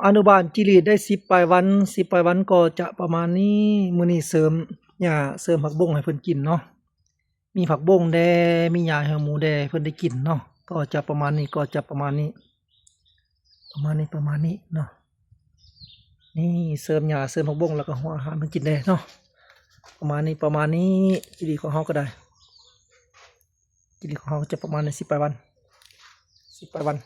ອະນຸບານຈີ່ຫຼີດໄດ້ສິບປາຍວັນ, ສິບປາຍວັນກໍຈະປະມານນີ້. ມື້ນີ້ເສີມຫຍ້າ ເສີມຜັກບົ້ງໃຫ້ເພິ່ນກິນເນາະ, ມີຜັກບົ້ງແດ່ ມີຫຍ້າໃຫ້ໝູແດ່ ເພິ່ນໄດ້ກິນເນາະ. ກໍຈະປະມານນີ້ ກໍຈະປະມານນີ້ ປະມານນີ້ ປະມານນີ້ເນາະ. ນີ້ເສີມຫຍ້າ ເສີມຜັກບົ້ງ ແລ້ວກໍຫົວອາຫານເພິ່ນກິນແດ່ເນາະ. ປະມານນີ້ ປະມານນີ້. ຈີ່ຫຼີດຂອງເຮົາກໍໄດ້ ຈີ່ຫຼີດຂອງເຮົາກໍຈະປະມານນີ້ ສິບປາຍວັນ ສິບປາຍວັນ.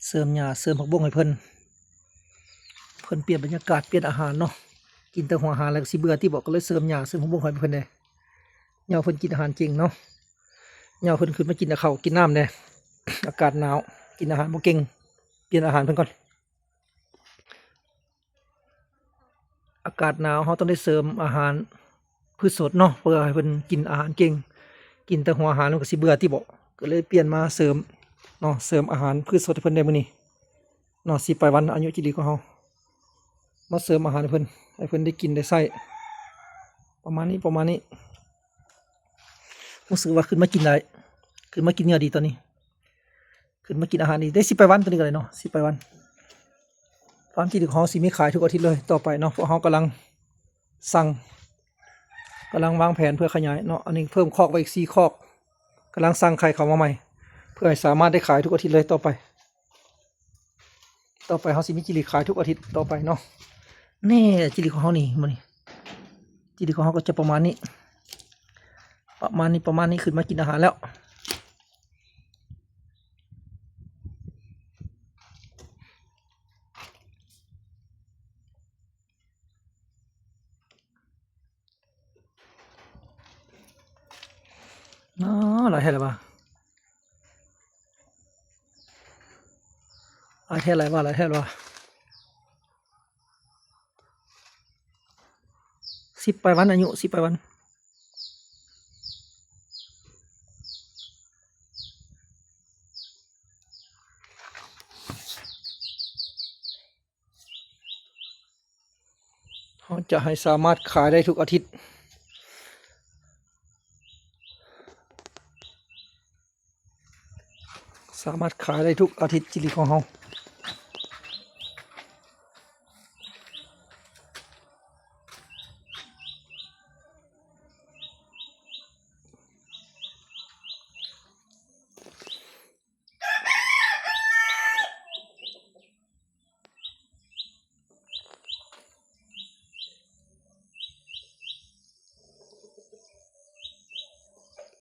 ເສີມຫຍ້າ ເສີມຜັກບົ້ງໃຫ້ເພິ່ນ, ເພິ່ນປ່ຽນບັນຍາກາດ ປ່ຽນອາຫານເນາະ. ກິນແຕ່ຫົວອາຫານແລ້ວກໍຊິເບື່ອຕິເບາະ, ກໍເລີຍເສີມຫຍ້າ ເສີມຜັກບົ້ງໃຫ້ເພິ່ນແດ່. ຍາມເພິ່ນກິນອາຫານເກັ່ງເນາະ, ຍາມເພິ່ນຂຶ້ນມາກິນເຂົ້າກິນນ້ຳແດ່. ອາກາດໜາວ ກິນອາຫານບໍ່ເກັ່ງ, ປ່ຽນອາຫານເພິ່ນກ່ອນ. ອາກາດໜາວ ເຮົາຕ້ອງໄດ້ເສີມອາຫານພືດສົດເນາະ ເພື່ອໃຫ້ເພິ່ນກິນອາຫານເກັ່ງ. ກິນແຕ່ຫົວອາຫານມັນກໍຊິເບື່ອຕິເບາະ, ກໍເລີຍປ່ຽນມາເສີມເນາະ, ເສີມອາຫານພືດສົດໃຫ້ເພິ່ນໄດ້ມື້ນີ້ເນາະ. ສິບປາຍວັນອາຍຸຈີ່ຫຼີດຂອງເຮົາ, ມາເສີມອາຫານໃຫ້ເພິ່ນ ໃຫ້ເພິ່ນໄດ້ກິນໄດ້ໃຊ້ ປະມານນີ້ ປະມານນີ້. ຮູ້ສຶກວ່າຂຶ້ນມາກິນໄດ້ ຂຶ້ນມາກິນເຫຍື່ອດີຕອນນີ້. ຂຶ້ນມາກິນອາຫານນີ້ໄດ້ສິບປາຍວັນ, ໂຕນີ້ກໍໄດ້ເນາະ ສິບປາຍວັນ. ຟາມຈີ່ຫຼີດຂອງເຮົາຊິມີຂາຍທຸກອາທິດເລີຍຕໍ່ໄປເນາະ, ເພາະເຮົາກຳລັງສັ່ງ ກຳລັງວາງແຜນເພື່ອຂະຫຍາຍເນາະ. ອັນນີ້ເພີ່ມຄອກໄປອີກສີ່ຄອກ, ກຳລັງສັ່ງໄຂ່ເຂົ້າມາໃໝ່ ເພື່ອໃຫ້ສາມາດໄດ້ຂາຍທຸກອາທິດເລີຍຕໍ່ໄປ. ຕໍ່ໄປເຮົາຊິມີຈີ່ຫຼີດຂາຍທຸກອາທິດຕໍ່ໄປເນາະ. ນີ້ຈີ່ຫຼີດຂອງເຮົານີ້ ມື້ນີ້ຈີ່ຫຼີດຂອງເຮົາກໍຈະປະມານນີ້ ປະມານນີ້ ປະມານນີ້. ຂຶ້ນມາກິນອາຫານແລ້ວ. ອໍ ຫຼາຍແທ້ລະວ່າ ຫຼາຍແທ້ ຫຼາຍວ່າ ຫຼາຍແທ້ລະວ່າ. ສິບປາຍວັນ ອາຍຸສິບປາຍວັນ. ເຮົາຈະໃຫ້ສາມາດຂາຍໄດ້ທຸກອາທິດ, ສາມາດຂາຍໄດ້ທຸກອາທິດຈີ່ຫຼີດຂອງເຮົາ.